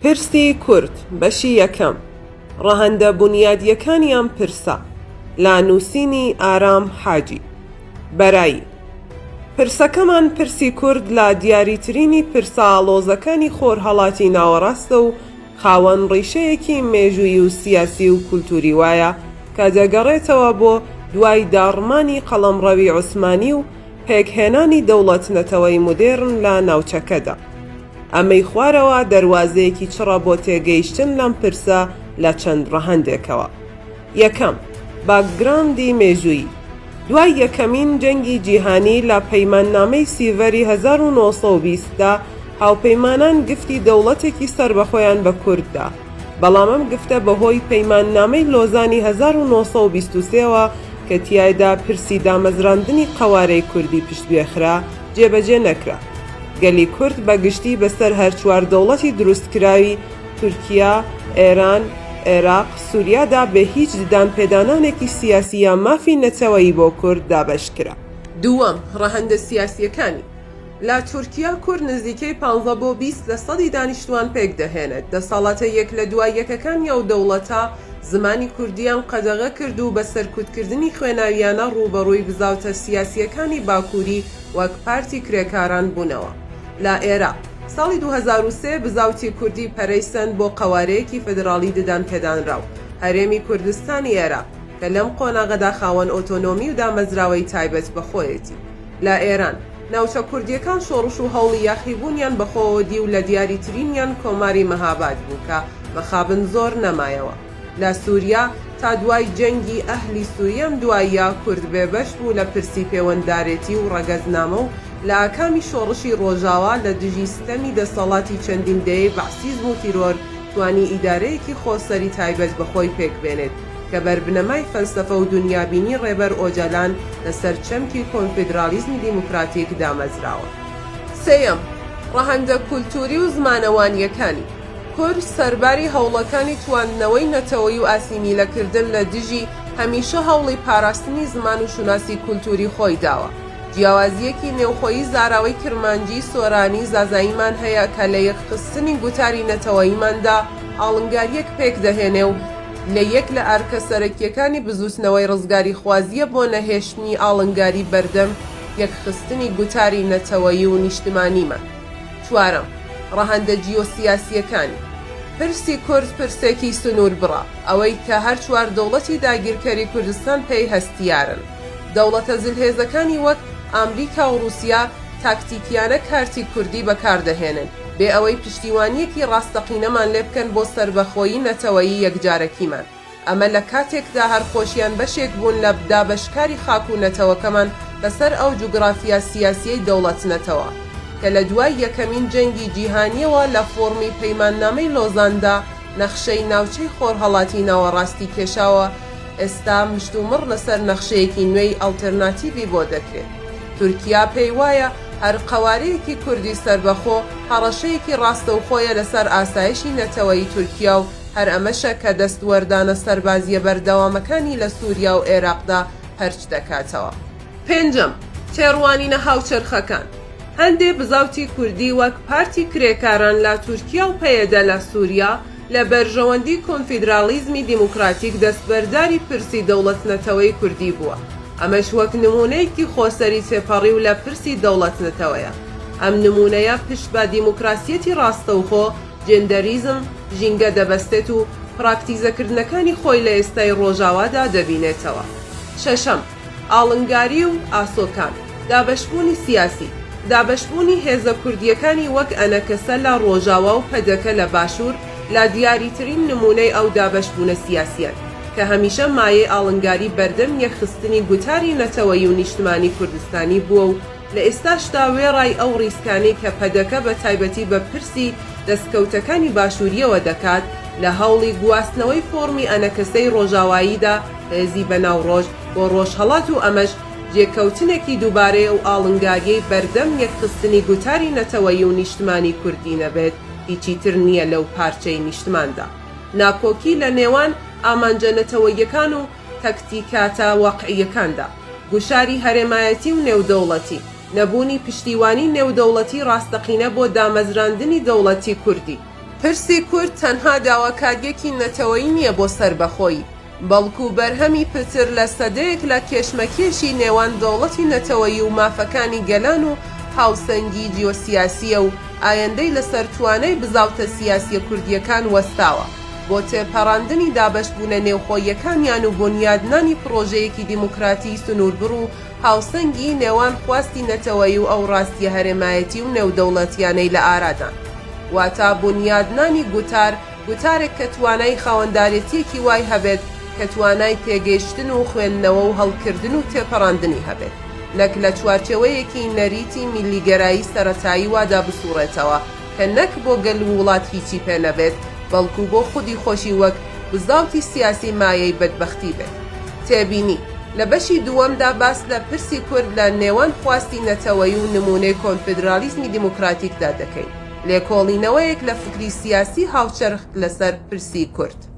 پرسی کورد، بەشی یەکەم، ڕەهەندە بونیادییەکانی ئەم پرسە، لە نووسینی ئارام حاجی بەرایی. پرسەکەمان پرسی کورد لە دیاریترینی پرسە ئاڵۆزەکانی خۆرهەڵاتی ناوەڕاستە و خاوەن ڕیشەیەکی مێژوویی و سیاسی و کولتووری وایە کە دەگەڕێتەوە بۆ دوای داڕمانی قەڵەمڕەوی عوسمانی و پێکهێنانی دەوڵەت-نەتەوەی مودێرن لە ناوچەکەدا. ئەمەی خوارەوە دەروازەیەکی چڕە بۆ تێگەیشتن لەم پرسە لە چەند ڕەهەندێکەوە. یەکەم، باکگراوندی مێژوویی. دوای یەکەمین جەنگی جیهانی لە پەیماننامەی سیڤەری 1920 دا هاوپەیمانان گفتی دەوڵەتێکی سەربەخۆیان بە کورد دا، بەڵام ئەم گفتە بەهۆی پەیماننامەی لۆزانی 1923 وە کە تیایدا پرسی دامەزراندنی قەوارەی کوردی پشتگوێ خرا، جێبەجێ نەکرا. گەلی کورد بە گشتی بەسەر هەرچوار دەوڵەتی دروستکراوی، تورکیا، ئێران، عێراق، سوریادا بێ هیچ ددانپێدانانێکی سیاسی یا مافی نەتەوەیی بۆ کورد دابەش کرا. دووەم، ڕەهەندە سیاسییەکانی. لە تورکیا کورد نزیکەی پانزە بۆ 20 لە سەدی دانیشتووان پێک دەهێنێت. دەسەڵاتە یەک لە دوای یەکەکانی ئەو دەوڵەتە زمانی کوردییان قەدەغە کرد و بە سەرکوتکردنی خوێناوییانە ڕووبەڕووی بزاوتە سیاسییەکانی باکووری وەک پارتی کرێکاران بوونەوە. لە ئێراق، ساڵی 2003 بزاوتی کوردی پەرەی سەند بۆ قەوارەیەکی فیدراڵی ددانپێدانراو، هەرێمی کوردستانی ئێراق، کە لەم قۆناغەدا خاوەن ئۆتۆنۆمی و دامەزراوەی تایبەت بە خۆیەتی. لە ئێران، ناوچە کوردییەکان شۆڕش و هەوڵی یاخیبوونیان بەخۆوە دی و لە دیاریترینیان کۆماری مەهاباد بوو کە مەخابن زۆر نەمایەوە. لە سوریا، تا دوای جەنگی ئەهلی سوریە ئەم دواییە، کورد بێبەش بوو لە پرسی پێوەنددارێتی و ڕەگەزنامە و لە ئاکامی شۆڕشی ڕۆژاوا لە دژی ستەمی دەسەڵاتی چەندین دەیەی بەعسیزم و تیرۆر توانی ئیدارەیەکی خۆسەری تایبەت بە خۆی پێک بێنێت کە بەربنەمای فەلسەفە و دونیابینی ڕێبەر ئۆجالان لە سەر چەمکی کۆنفیدراڵیزمی دیموکراتیک دامەزراوە. سێیەم، ڕەهەندە کولتووری و زمانەوانییەکانی. کورد سەرباری هەوڵەکانی تواندنەوەی نەتەوەیی و ئاسیمیلەکردن لە دژی، هەمیشە هەوڵی پاراستنی زمان و شوناسی کولتووری خۆی داوە. جیاوازییەکی نێوخۆیی زاراوەی کرمانجی، سۆرانی، زازاییمان هەیە کە لە یەکخستنی گوتاری نەتەوەییماندا ئاڵنگارییەک پێکدەهێنێ و لە یەک لە ئەرکە سەرەکییەکانی بزووتنەوەی ڕزگاریخوازییە بۆ نەهێشتنی ئاڵنگاری بەردەم یەکخستنی گوتاری نەتەوەیی و نیشتمانیمان. چوارەم، ڕەهەندە جیۆسیاسییەکانی پرسی کورد پرسێکی سنووربڕە، ئەوەی کە هەر چوار دەوڵەتی داگیرکەری کوردستان پێی هەستیارن. دەوڵەتە زلهێزەکانی وەک ئامریکا و ڕووسیا تاکتیکیانە کارتی کوردی بەکار دەهێنن، بێ ئەوەی پشتیوانییەکی ڕاستەقینەمان لێ بکەن بۆ سەربەخۆیی نەتەوەیی یەکجارەکیمان. ئەمە لە کاتێکدا هەر خۆشیان بەشێک بوون لە دابەشکاری خاک و نەتەوەکەمان بەسەر ئەو جوگرافیا سیاسیەی دەوڵەت-نەتەوە کە لە دوای یەکەمین جەنگی جیهانیەوە لە فۆڕمی پەیماننامەی لۆزاندا نەخشەی ناوچەی خۆرهەڵاتی ناوەڕاستی کێشاوە ئێستا مشتومڕ لەسەر نەخشەیەکی نوێی ئەڵتەرناتیڤی بۆ دەکرێت. تورکیا پێی وایە هەر قەوارەیەکی کوردی سەربەخۆ هەڕەشەیەکی ڕاستەوخۆیە لەسەر ئاسایشی نەتەوەیی تورکیا و هەر ئەمەشە کە دەستوەردانە سەربازییە بەردەوامەکانی لە سووریا و ئێراقدا پەرچ دەکاتەوە. پێنجەم، تێڕوانینە هاوچەرخەکان، هەندێ بزاوتی کوردی وەک پارتی کرێکاران لە تورکیا و پەیەدە لە سووریا لە بەرژەوەندی کۆنفیدراڵیزمی دیموکراتیک دەستبەرداری پرسی دەوڵەت-نەتەوەی کوردی بووە، ئەمەش وەک نموونەیەکی خۆسەری تێپەڕیو لە پرسی دەوڵەت-نەتەوەیە. ئەم نموونەیە پشت بە دیموکراسیەتی ڕاستەوخۆ، جێندەریزم، ژینگە دەبەستێت و پراکتیزەکردنەکانی خۆی لە ئێستای ڕۆژاوادا دەبینێتەوە. شەشەم، ئاڵنگاری و ئاسۆکان، دابەشبوونی سیاسی، دابەشبوونی هێزە کوردییەکانی وەک ئەنەکەسە لە ڕۆژاوا و پەدەکە لە باشوور لە دیاریترین نموونەی ئەو دابەشبوونە سیاسییەن کە هەمیشە مایەی ئاڵنگاری بەردەم یەکخستنی گوتاری نەتەوەیی و نیشتمانی کوردستانی بووە و لە ئێستاشدا وێڕای ئەو ڕیسکانەی کە پەدەکە بە تایبەتی بە پرسی دەستکەوتەکانی باشوورییەوە دەکات، لە هەوڵی گواستنەوەی فۆڕمی ئەنەکەسەی ڕۆژاواییدا هێزی بەناو ڕۆژ بۆ ڕۆژهەڵات و ئەمەش جێکەوتنێکی دووبارەی ئەو ئاڵنگارییەی بەردەم یەکخستنی گوتاری نەتەوەیی و نیشتمانی کوردی نەبێت هیچی تر نییە لەو پارچەی نیشتماندا ناکۆکی لە نێوان ئامانجە نەتەوەییەکان و تەکتیکاتە واقعییەکاندا، گوشاری هەرێمایەتی و نێودەوڵەتی، نەبوونی پشتیوانی نێودەوڵەتی ڕاستەقینە بۆ دامەزراندنی دەوڵەتی کوردی. پرسی کورد تەنها داواکارییەکی نەتەوەیی نییە بۆ سەربەخۆیی، بەڵکو بەرهەمی پتر لە سەدەیەک لە کێشمەکێشی نێوان دەوڵەتی نەتەوەیی و مافەکانی گەلان و هاوسەنگی جیۆسیاسییە و ئایندەی لەسەر توانای بزاوتە سیاسییە کوردییەکان وەستاوە بۆ تێپەڕاندنی دابەشبوونە نێوخۆییەکانیان و بونیادنانی پڕۆژەیەکی دیموکراتیی سنووربڕ و هاوسەنگی نێوان خواستی نەتەوەیی و ئەو ڕاستییە هەرێمایەتی و نێودەوڵەتییانەی لە ئارادان. واتا بونیادنانی گوتار، گوتارێک کە توانای خاوەندارێتییەکی وای هەبێت کە توانای تێگەیشتن و خوێندنەوە و هەڵکردن و تێپەڕاندنی هەبێت، نەک لە چوارچێوەیەکی نەریتی میللیگەرایی سەرەتایی وادا بسوڕێتەوە کە نەک بۆ گەل و وڵات هیچی پێ نەبێت، بەڵکو بۆ خودی خۆشی وەک بزاوتی سیاسی مایەی بەدبەختی بێت. تێبینی، لە بەشی دووەمدا باس لە پرسی کورد لە نێوان خواستی نەتەوەیی و نموونەی کۆنفیدرالیزمی دیموکراتیکدا دەکەین. لێکۆڵینەوەیەک لە فکری سیاسی هاوچەرخ لەسەر پرسی کورد.